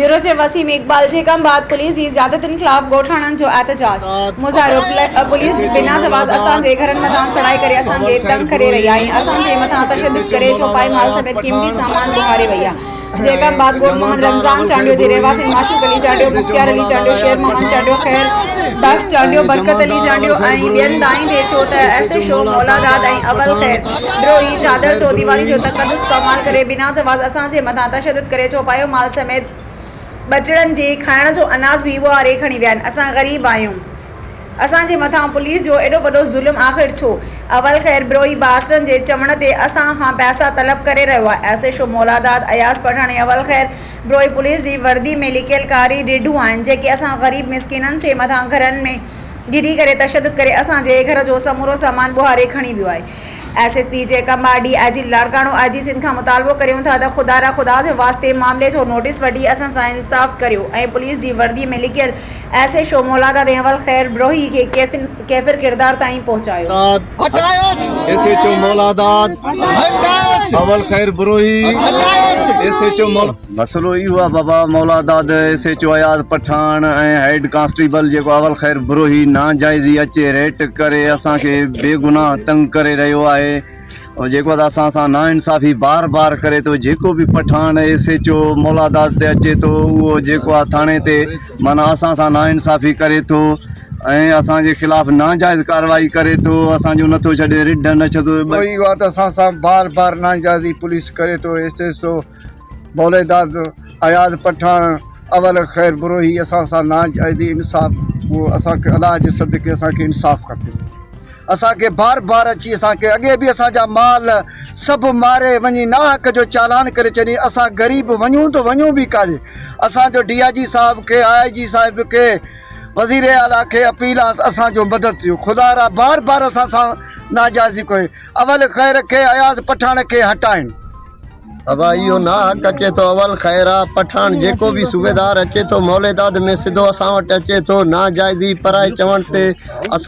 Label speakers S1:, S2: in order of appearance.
S1: Bureau chief Waseem Iqbal Jacobabad police جي زيادتين خلاف ڳوٺاڻن جو احتجاج مظاهرو پوليس بنا جواز اسان جي گهرن مٿان چڙهائي ڪري اسان کي تنگ ڪري رهي آهي اسان جي مٿان تشدد ڪري چوپائي مال سميت قيمتي سامان ٻهاري وئي آهي جيڪب آباد ڳوٺ محمد رمضان چانڊيو جي رهواسين معشوق علي چانڊيو مختيار علي چانڊيو شير محمد چانڊيو خير بخش چانڊيو برڪت علي چانڊيو ۽ ٻين دانهيندي چيو ته S H O Moladad ۽ Awal Khair Brohi چادر چوديواري جو تقدس پامال ڪري بنا جواز اسان جي مٿان تشدد ڪري چوپايو مال سميت ٻچڙن جي کائڻ جو اناج به ٻوهاري کڻي ويا آهن اسان غريب آهيون اسان جي مٿان پوليس جو ايڏو وڏو ظلم آخر ڇو؟ اول خير بروهي بااثرن جي چوڻ تي اسان کان پئسا طلب ڪري رهيو آهي S H O Moladad Ayaz Pathan ۽ Awal Khair Brohi police جي وردي ۾ لڪيل ڪاري رڍون آهن جيڪي اسان غريب مسڪينن جي مٿان گهرن ۾ گهڙي ڪري تشدد ڪري اسان جي گهر جو سمورو سامان ٻوهاري کڻي ويو آهي. ايس ايس پي جيڪب آباد، ڊي I جي لاڙڪاڻو، آء جي سنڌ کان مطالبو ڪريون ٿا ته خدارا خدا جي واسطي معاملي جو نوٽيس وٺي اسان سان انصاف ڪريو ۽ پوليس جي وردي ۾ لڪيل S H O Moladad ۽ Awal Khair Brohi کي ڪيفر ڪردار تائين پهچايو.
S2: S H O Moladad Awal Khair Brohi S H O. مسئلو اهو آ بابا Moladad S H O Ayaz Pathan ۽ head constable جيڪو اول خير بروهي ناجائزي اچي ريٽ ڪري اسان کي بيگناهه تنگ ڪري رهيو آهي جيڪو ته اسان سان ناانصافي بار بار ڪري ٿو جيڪو به Pathan S H O Moladad تي اچي ٿو اهو جيڪو آ ٿاڻي تي معنيٰ اسان سان ناانصافي ڪري ٿو ۽ اسان جي خلاف ناجائز ڪارروائي ڪري ٿو اسان جو نٿو ڇڏي رڍ نه ڇڏي
S3: اهو آ ته اسان سان بار بار ناجائزي پوليس ڪري ٿو S H O Moulidad Ayaz Pathan Awal Khair Brohi اسان سان ناجائزي انصاف اهو اسان کي الله جي صدقي اسان کي انصاف کپي اسان کي بار بار اچي اسان کي اڳي به اسان جا مال سڀ ماري وڃي ناحق جو چالان ڪري ڇڏي اسان غريب وڃون ته وڃون به ڪاڏي اسان جو ڊي I جي صاحب کي آء جي صاحب کي وزير اعليٰ کي اپيل آ اسان جو مدد ٿيو خدا را بار بار اسان سان ناجائزي ڪوئي اول خير کي اياز پٺاڻ کي هٽائين.
S4: ابا اهو ناحق اچي ٿو اول خير آ پٺاڻ جيڪو به صوبيدار اچي ٿو موليداد ۾ سڌو اسان وٽ اچي ٿو ناجائزي پرائي چوڻ تي اسان.